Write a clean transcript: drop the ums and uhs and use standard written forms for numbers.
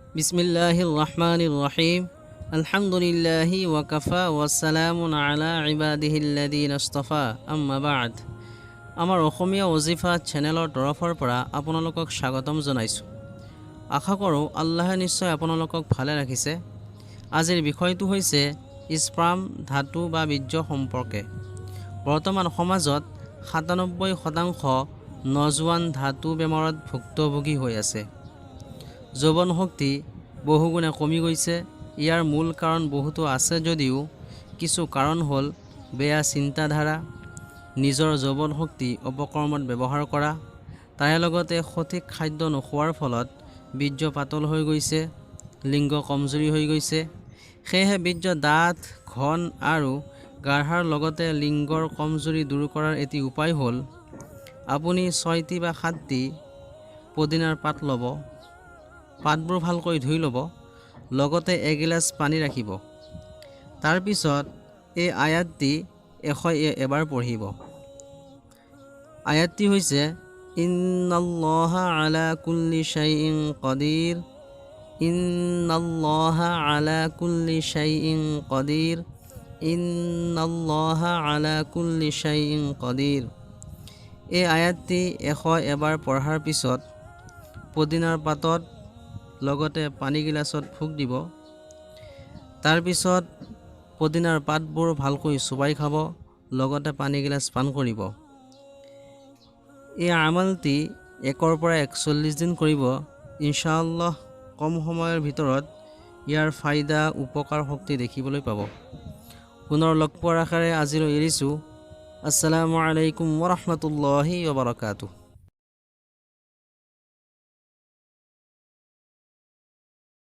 بسم الله الرحمن الرحيم. الحمد لله وكفى وسلام على عباده الذين اصطفى. أما بعد। আমাৰ অসমীয়া ওজিফা চেনেলৰ তৰফৰ পৰা আপোনালোকক স্বাগতম জনাইছোঁ। আশা কৰোঁ আল্লাহে নিশ্চয় আপোনালোকক ভালে ৰাখিছে। আজিৰ বিষয়টো হৈছে স্পাৰ্ম, ধাতু বা বীৰ্য সম্পৰ্কে। বৰ্তমান সমাজত 97% নজোৱান ধাতু বেমাৰত ভুক্তভোগী হৈ আছে। যৌৱন শক্তি বহুগুণে কমি গৈছে। ইয়াৰ মূল কাৰণ বহুতো আছে যদিও কিছু কাৰণ হ'ল বেয়া চিন্তাধাৰা, নিজৰ যৌৱন শক্তি অপকৰ্মত ব্যৱহাৰ কৰা, তাৰে লগতে সঠিক খাদ্য নোখোৱাৰ ফলত বীৰ্য পাতল হৈ গৈছে, লিংগ কমজুৰি হৈ গৈছে। সেয়েহে বীৰ্য ডাঠ, ঘন আৰু গাঢ়াৰ লগতে লিংগৰ কমজুৰি দূৰ কৰাৰ এটি উপায় হ'ল, আপুনি ছয়টি বা সাতটি পদিনাৰ পাত ল'ব। পাতবোৰ ভালকৈ ধুই ল'ব, লগতে এগিলাচ পানী ৰাখিব। তাৰপিছত এই আয়াতটি 101 বাৰ পঢ়িব। আয়াতটি হৈছে إن الله على كل شيء قدير، إن الله على كل شيء قدير، إن الله على كل شيء قدير। এই আয়াতটি 101 বাৰ পঢ়াৰ পিছত পদিনাৰ পাতত লগতে পানী গিলাচত ফুক দিব। তাৰপিছত পদিনাৰ পাতবোৰ ভালকৈ চোবাই খাব, লগতে পানী গিলাচ পান কৰিব। এই আমলটি 1ৰ পৰা 41 দিন কৰিব। ইনশাআল্লাহ কম সময়ৰ ভিতৰত ইয়াৰ ফাইদা, উপকাৰ, শক্তি দেখিবলৈ পাব। পুনৰ লগ পোৱাৰ আশাৰে আজিলৈ এৰিছোঁ। আসসালামু আলাইকুম ওৰহমতুল্লাহি वবৰকাতুহ।